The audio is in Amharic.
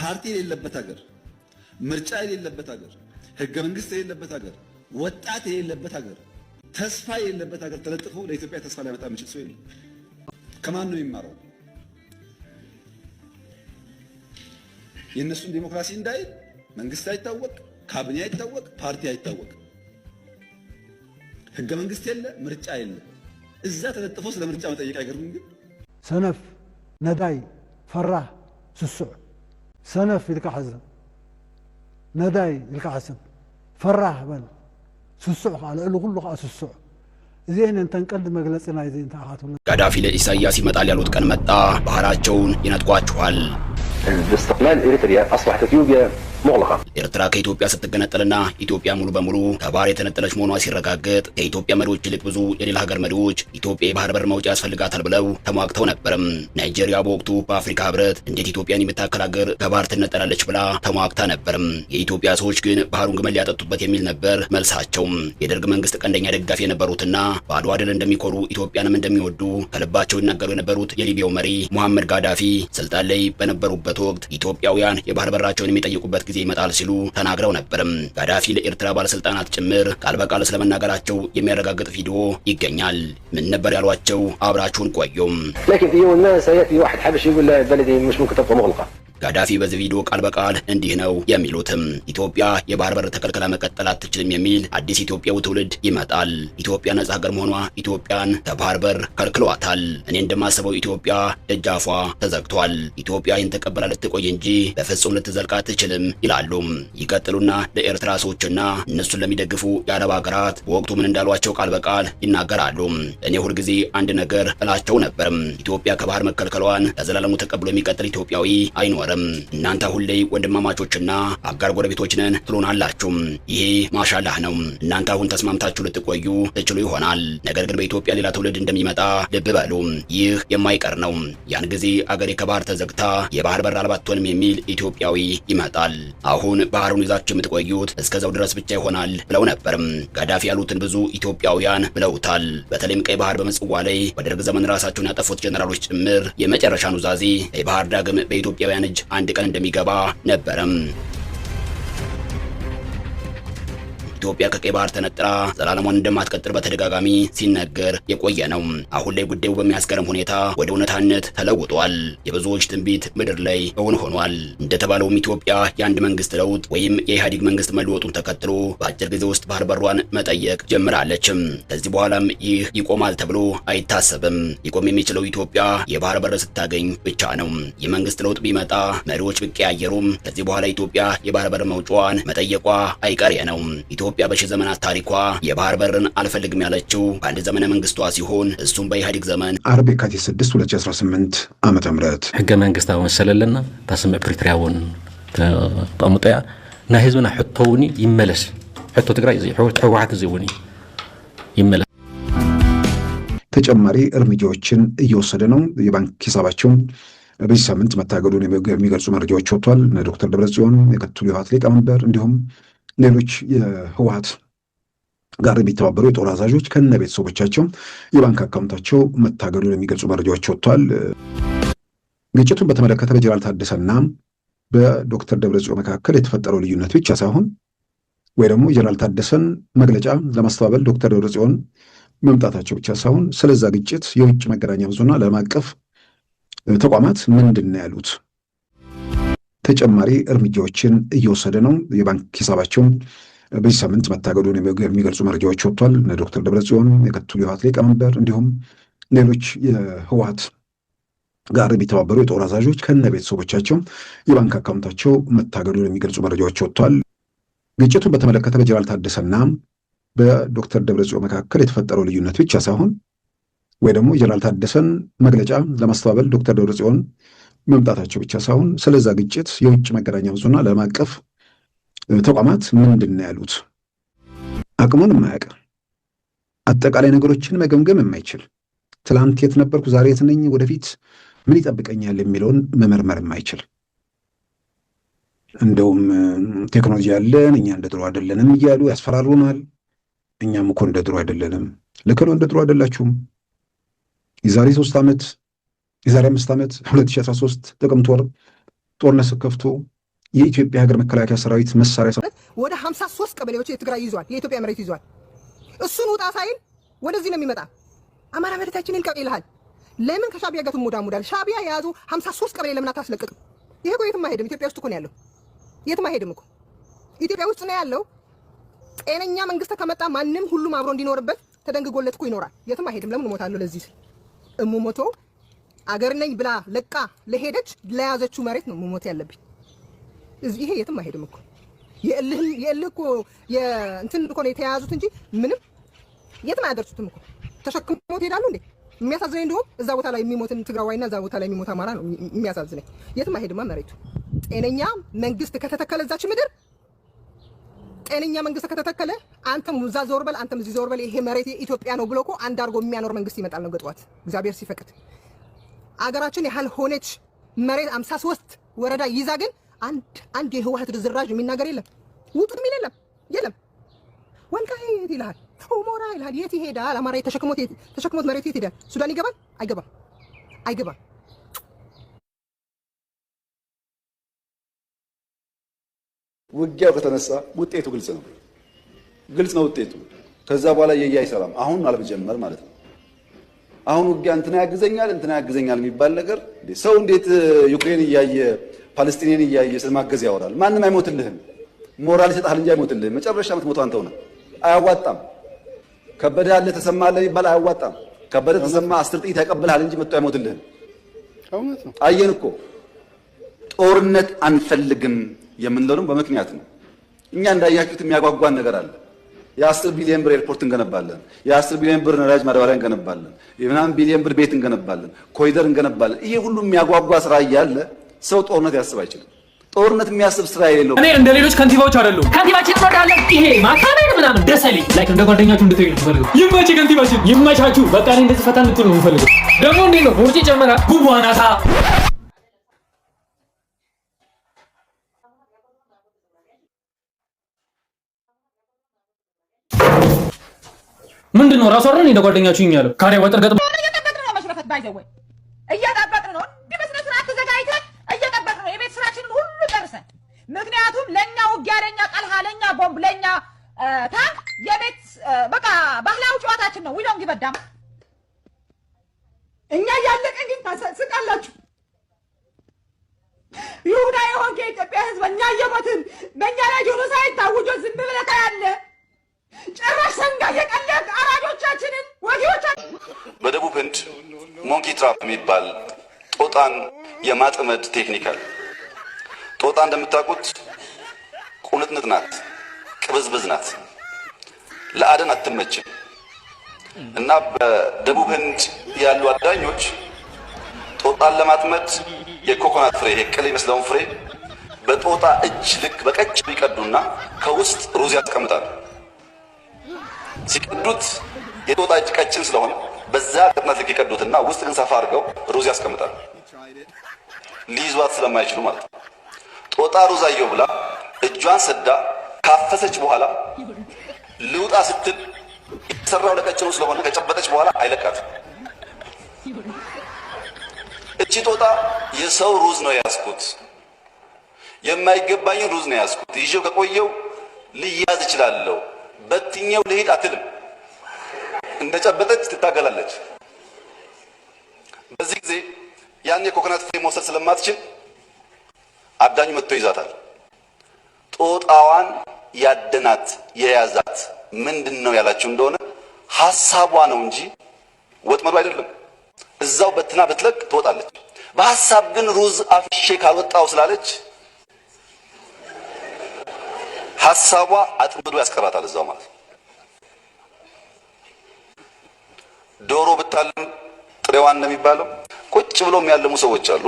ፓርቲ የሌለበት ሀገር፣ ምርጫ የሌለበት ሀገር፣ ህገ መንግስት የሌለበት ሀገር፣ ወጣት የሌለበት ሀገር፣ ተስፋ የሌለበት ሀገር ተለጥፎ ለኢትዮጵያ ተስፋ ሊያመጣ የሚችል ሰው የለም። ከማን ነው የሚማረው? የእነሱን ዲሞክራሲ እንዳይል መንግስት አይታወቅ፣ ካቢኔ አይታወቅ፣ ፓርቲ አይታወቅ፣ ህገ መንግስት የለ፣ ምርጫ የለ። እዛ ተለጥፎ ስለ ምርጫ መጠየቅ አይገርምም? ግን ሰነፍ ነዳይ ፈራህ ስሱዕ ሰነፍ ኢልካ ሕዘብ፣ ነዳይ ኢልካ ሕሰብ፣ ፈራህ በል፣ ስሱዕ ከዓ ልዕሊ ኩሉ ከዓ ስሱዕ። እዚአን እተን ቀንዲ መግለፂ ናይዚ እንታይ ኢኻ ትብሎ። ጋዳፊ ለኢሳያስ ይመጣል ያሉት ቀን መጣ። ባህራቸውን ይነጥቋችኋል። باستقلال إريتريا أصبحت إثيوبيا مغلقة። ኤርትራ ከኢትዮጵያ ስትገነጠልና ኢትዮጵያ ሙሉ በሙሉ ከባህር የተነጠለች መሆኗ ሲረጋገጥ ከኢትዮጵያ መሪዎች ይልቅ ብዙ የሌላ ሀገር መሪዎች ኢትዮጵያ የባህር በር መውጫ ያስፈልጋታል ብለው ተሟግተው ነበርም። ናይጄሪያ በወቅቱ በአፍሪካ ሕብረት እንዴት ኢትዮጵያን የምታክል ሀገር ከባህር ትነጠላለች ብላ ተሟግታ ነበርም። የኢትዮጵያ ሰዎች ግን ባህሩን ግመል ሊያጠጡበት የሚል ነበር መልሳቸው። የደርግ መንግስት ቀንደኛ ደጋፊ የነበሩትና በአድዋ ድል እንደሚኮሩ ኢትዮጵያንም እንደሚወዱ ከልባቸው ይናገሩ የነበሩት የሊቢያው መሪ ሙሐመድ ጋዳፊ ስልጣን ላይ በነበሩበት ወቅት ኢትዮጵያውያን የባህር በራቸውን የሚጠይቁበት ጊዜ ይመጣል ሲሉ ተናግረው ነበርም። ጋዳፊ ለኤርትራ ባለስልጣናት ጭምር ቃል በቃል ስለመናገራቸው የሚያረጋግጥ ቪዲዮ ይገኛል። ምን ነበር ያሏቸው? አብራችሁን ቆዩም። لكن في يوم ما سيأتي واحد حبشي يقول لا، بلدي مش ممكن تبقى مغلقة። ጋዳፊ በዚህ ቪዲዮ ቃል በቃል እንዲህ ነው የሚሉትም፣ ኢትዮጵያ የባህር በር ተከልክላ መቀጠል አትችልም የሚል አዲስ ኢትዮጵያዊ ትውልድ ይመጣል። ኢትዮጵያ ነጻ ሀገር መሆኗ ኢትዮጵያን ከባህር በር ከልክሏታል። እኔ እንደማስበው ኢትዮጵያ ደጃፏ ተዘግቷል። ኢትዮጵያ ይህን ተቀብላ ልትቆይ እንጂ በፍጹም ልትዘልቅ አትችልም ይላሉ። ይቀጥሉና ለኤርትራ ሰዎችና እነሱን ለሚደግፉ የአረብ ሀገራት በወቅቱ ምን እንዳሏቸው ቃል በቃል ይናገራሉ። እኔ ሁልጊዜ አንድ ነገር እላቸው ነበርም፣ ኢትዮጵያ ከባህር መከልከሏን ለዘላለሙ ተቀብሎ የሚቀጥል ኢትዮጵያዊ አይኖርም። እናንተ ሁሌ ወንድማማቾችና አጋር ጎረቤቶች ነን ትሉናላችሁ። ይሄ ማሻላህ ነው። እናንተ አሁን ተስማምታችሁ ልትቆዩ ትችሉ ይሆናል። ነገር ግን በኢትዮጵያ ሌላ ትውልድ እንደሚመጣ ልብ በሉ። ይህ የማይቀር ነው። ያን ጊዜ አገሬ ከባህር ተዘግታ የባህር በር አልባ አትሆንም የሚል ኢትዮጵያዊ ይመጣል። አሁን ባህሩን ይዛችሁ የምትቆዩት እስከዛው ድረስ ብቻ ይሆናል ብለው ነበርም። ጋዳፊ ያሉትን ብዙ ኢትዮጵያውያን ብለውታል። በተለይም ቀይ ባህር በምጽዋ ላይ በደርግ ዘመን ራሳቸውን ያጠፉት ጀነራሎች ጭምር የመጨረሻ ኑዛዜ ቀይ ባህር ዳግም በኢትዮጵያውያን እጅ አንድ ቀን እንደሚገባ ነበረም። ኢትዮጵያ ከቀይ ባህር ተነጥራ ዘላለሟን እንደማትቀጥል በተደጋጋሚ ሲነገር የቆየ ነው። አሁን ላይ ጉዳዩ በሚያስገርም ሁኔታ ወደ እውነታነት ተለውጧል። የብዙዎች ትንቢት ምድር ላይ እውን ሆኗል። እንደተባለውም ኢትዮጵያ የአንድ መንግስት ለውጥ ወይም የኢህአዴግ መንግስት መለወጡን ተከትሎ በአጭር ጊዜ ውስጥ ባህር በሯን መጠየቅ ጀምራለችም። ከዚህ በኋላም ይህ ይቆማል ተብሎ አይታሰብም። ሊቆም የሚችለው ኢትዮጵያ የባህር በር ስታገኝ ብቻ ነው። የመንግስት ለውጥ ቢመጣ፣ መሪዎች ቢቀያየሩም ከዚህ በኋላ ኢትዮጵያ የባህር በር መውጫዋን መጠየቋ አይቀሬ ነው። ኢትዮጵያ በሺህ ዘመናት ታሪኳ የባህር በርን አልፈልግም ያለችው በአንድ ዘመነ መንግስቷ ሲሆን እሱም በኢህአዴግ ዘመን ዓርቢ የካቲት 6 2018 ዓ ም ሕገ መንግስታዊ መሰል ኣለና፣ እታ ስምዕ ፕሪቶርያ እውን ተቐምጦ እያ። ናይ ህዝብና ሕቶ እውን ይመለስ። ሕቶ ትግራይ እዚ፣ ሕወሓት እዚ እውን ይመለስ። ተጨማሪ እርምጃዎችን እየወሰደ ነው። የባንክ ሂሳባቸውን በዚህ ሳምንት መታገዱን የሚገልጹ መረጃዎች ወጥቷል። ዶክተር ደብረጽዮን የክትሉ የህወሓት ሊቀመንበር እንዲሁም ሌሎች የህወሓት ጋር የሚተባበሩ የጦር አዛዦች ከነ ቤተሰቦቻቸው የባንክ አካውንታቸው መታገዱን የሚገልጹ መረጃዎች ወጥቷል። ግጭቱን በተመለከተ በጀነራል ታደሰና በዶክተር ደብረጽዮን መካከል የተፈጠረው ልዩነት ብቻ ሳይሆን ወይ ደግሞ ጀነራል ታደሰን መግለጫ ለማስተባበል ዶክተር ደብረጽዮን መምጣታቸው ብቻ ሳይሆን ስለዛ ግጭት የውጭ መገናኛ ብዙና ዓለም አቀፍ ተቋማት ምንድን ነው ያሉት? ተጨማሪ እርምጃዎችን እየወሰደ ነው። የባንክ ሂሳባቸውን በዚህ ሳምንት መታገዱን የሚገልጹ መረጃዎች ወጥቷል። ዶክተር ደብረጽዮን የክትሉ የህወሓት ሊቀመንበር እንዲሁም ሌሎች የህወሓት ጋር የሚተባበሩ የጦር አዛዦች ከነ ቤተሰቦቻቸው የባንክ አካውንታቸው መታገዱን የሚገልጹ መረጃዎች ወጥቷል። ግጭቱን በተመለከተ በጀነራል ታደሰና በዶክተር ደብረጽዮን መካከል የተፈጠረው ልዩነት ብቻ ሳይሆን ወይ ደግሞ ጀነራል ታደሰን መግለጫ ለማስተባበል ዶክተር ደብረጽዮን መምጣታቸው ብቻ ሳይሆን ስለዛ ግጭት የውጭ መገናኛ ብዙና ዓለም አቀፍ ተቋማት ምንድን ነው ያሉት? አቅሙን የማያውቅ፣ አጠቃላይ ነገሮችን መገምገም የማይችል፣ ትላንት የት ነበርኩ፣ ዛሬ የት ነኝ፣ ወደፊት ምን ይጠብቀኛል የሚለውን መመርመር የማይችል፣ እንደውም ቴክኖሎጂ ያለን እኛ እንደ ድሮ አይደለንም እያሉ ያስፈራሩናል። እኛም እኮ እንደ ድሮ አይደለንም። ልክ ነው፣ እንደ ድሮ አይደላችሁም። የዛሬ 3 ዓመት፣ የዛሬ 5 ዓመት 2013 ጥቅምት ወር ጦርነት ስትከፍቱ የኢትዮጵያ ሀገር መከላከያ ሰራዊት መሳሪያ ወደ 53 ቀበሌዎች የትግራይ ይዟል፣ የኢትዮጵያ መሬት ይዟል። እሱን ውጣ ሳይል ወደዚህ ነው የሚመጣ። አማራ መሬታችን ይልቀቅ ይልሃል። ለምን ከሻቢያ ጋር ትሞዳሙዳል? ሻቢያ የያዙ 53 ቀበሌ ለምን አታስለቅቅም? ይሄ እኮ የትም አይሄድም። ኢትዮጵያ ውስጥ እኮ ነው ያለው። የትም አይሄድም እኮ፣ ኢትዮጵያ ውስጥ ነው ያለው። ጤነኛ መንግስት ከመጣ ማንም ሁሉም አብሮ እንዲኖርበት ተደንግጎለት እኮ ይኖራል። የትም አይሄድም። ለምን እሞታለሁ? ለዚህ ስል እምሞተው አገር ነኝ ብላ ለቃ ለሄደች ለያዘችው መሬት ነው መሞት ያለብኝ። ይሄ የትም አይሄድም እኮ። የእልህ እኮ የእንትን እኮ ነው የተያያዙት እንጂ ምንም የትም አያደርሱትም እኮ። ተሸክሞት ይሄዳሉ እንዴ? የሚያሳዝነኝ እንደውም እዛ ቦታ ላይ የሚሞትን ትግራዋይና እዛ ቦታ ላይ የሚሞት አማራ ነው የሚያሳዝነኝ። የትም አይሄድማ መሬቱ። ጤነኛ መንግስት ከተተከለ እዛች ምድር ጤነኛ መንግስት ከተተከለ አንተም እዛ ዞር በል፣ አንተም እዚህ ዞር በል፣ ይሄ መሬት የኢትዮጵያ ነው ብሎ እኮ አንድ አድርጎ የሚያኖር መንግስት ይመጣል ነው ገጥዋት እግዚአብሔር ሲፈቅድ። አገራችን ያህል ሆነች መሬት 53 ወረዳ ይዛ ግን አንድ አንድ የህወሓት ርዝራዥ የሚናገር የለም። ውጡ የሚል የለም የለም። ወልቃይት ይልሃል፣ ሁመራ ይልሃል። የት ይሄዳል? አማራ ተሸክሞት ተሸክሞት መሬት የት ይሄዳል? ሱዳን ይገባል? አይገባም፣ አይገባም። ውጊያው ከተነሳ ውጤቱ ግልጽ ነው፣ ግልጽ ነው ውጤቱ። ከዛ በኋላ የየ አይሰራም። አሁን አለመጀመር ማለት ነው። አሁን ውጊያ እንትና ያግዘኛል እንትና ያግዘኛል የሚባል ነገር፣ ሰው እንዴት ዩክሬን እያየ ፓለስቲኔን እያየ ስለማገዝ ያወራል? ማንም አይሞትልህም። ሞራል ይሰጥሃል እንጂ አይሞትልህም። መጨረሻ የምትሞተው አንተው ነህ። አያዋጣም። ከበደ አለ ተሰማ አለ የሚባል አያዋጣም። ከበደ ተሰማ 10 ጥይት ያቀብልሃል እንጂ መጥቶ አይሞትልህም። አየን እኮ። ጦርነት አንፈልግም የምንለው በምክንያት ነው። እኛ እንዳያችሁት የሚያጓጓን ነገር አለ። የ10 ቢሊዮን ብር ኤርፖርት እንገነባለን። የ10 ቢሊዮን ብር ነዳጅ ማዳበሪያ እንገነባለን። የምናምን ቢሊዮን ብር ቤት እንገነባለን። ኮሪደር እንገነባለን። ይሄ ሁሉ የሚያጓጓ ስራ እያለ ሰው ጦርነት ያስብ አይችልም። ጦርነት የሚያስብ ስራ የሌለው እኔ እንደ ሌሎች ከንቲባዎች አይደለሁም። ከንቲባችን እንወዳለን። ይሄ ማካበድ ምናምን ደስ አይለኝ። Like እንደ ጓደኛችሁ እንድትዩ ነው የምፈልገው። ይመች ከንቲባችን፣ ይመቻችሁ። በቃ እኔ እንደዚህ ፈታ እንድትሉ ነው የምፈልገው። ደግሞ እንዴት ነው ቦርጭ ጨመራ ጉቦ አናታ። ምንድን ነው ራሱ አይደል እንደ ጓደኛችሁ ያለው ካሪያ ወጥር ገጥሞ እየጠበቅን ነው መሽረፈት by the way እየጠበቅን ነው። እንዲህ በስነ ስርዓት ተዘጋጅተን እየጠበቅን ነው። የቤት ስራችንን ሁሉ ጨርሰን። ምክንያቱም ለእኛ ውጊያ፣ ለእኛ ቀልሃ፣ ለእኛ ቦምብ፣ ለእኛ ታንክ የቤት በቃ ባህላዊ ጨዋታችን ነው። We don't give a damn። እኛ እያለቅን ግን ስቃላችሁ። ይሁዳ የሆንክ የኢትዮጵያ ሕዝብ እኛ እየሞትን በእኛ ላይ genocide ታውጆ ዝም ብለህ ታያለህ። ጭራሽ ሰንጋ እየቀለብክ አራጆቻችንን ወጊዎቻችን በደቡብ ህንድ monkey trap የሚባል ጦጣን የማጥመድ ቴክኒክ አለ። ጦጣ እንደምታውቁት ቁንጥንጥ ናት፣ ቅብዝብዝ ናት፣ ለአደን አትመችም። እና በደቡብ ህንድ ያሉ አዳኞች ጦጣን ለማጥመድ የኮኮናት ፍሬ፣ ይሄ ቅል የሚመስለውን ፍሬ በጦጣ እጅ ልክ በቀጭኑ ይቀዱና ከውስጥ ሩዝ ያስቀምጣሉ። ሲቀዱት የጦጣ እጅ ቀጭን ስለሆነ በዛ ቅጥነት ልክ ይቀዱትና ውስጥ ግን ሰፋ አድርገው ሩዝ ያስቀምጣሉ። ሊይዟት ስለማይችሉ ማለት ነው። ጦጣ ሩዝ አየው ብላ እጇን ሰዳ ካፈሰች በኋላ ልውጣ ስትል የተሰራው ለቀጭኑ ስለሆነ ከጨበጠች በኋላ አይለቃትም። እቺ ጦጣ የሰው ሩዝ ነው ያዝኩት፣ የማይገባኝን ሩዝ ነው ያዝኩት፣ ይዤው ከቆየው ልያዝ እችላለሁ፣ በትኜው ልሂድ አትልም። እንደጨበጠች ትታገላለች። በዚህ ጊዜ ያን የኮኮናት ፍሬ መውሰድ ስለማትችል አዳኙ መጥቶ ይዛታል። ጦጣዋን ያደናት የያዛት ምንድን ነው ያላችሁ እንደሆነ ሀሳቧ ነው እንጂ ወጥመዱ አይደለም። እዛው በትና ብትለቅ ትወጣለች። በሀሳብ ግን ሩዝ አፍሼ ካልወጣው ስላለች ሀሳቧ አጥምዶ ያስቀራታል እዛው ማለት ነው። ዶሮ ብታልም ጥሬዋን ነው የሚባለው። ቁጭ ብሎ የሚያልሙ ሰዎች አሉ።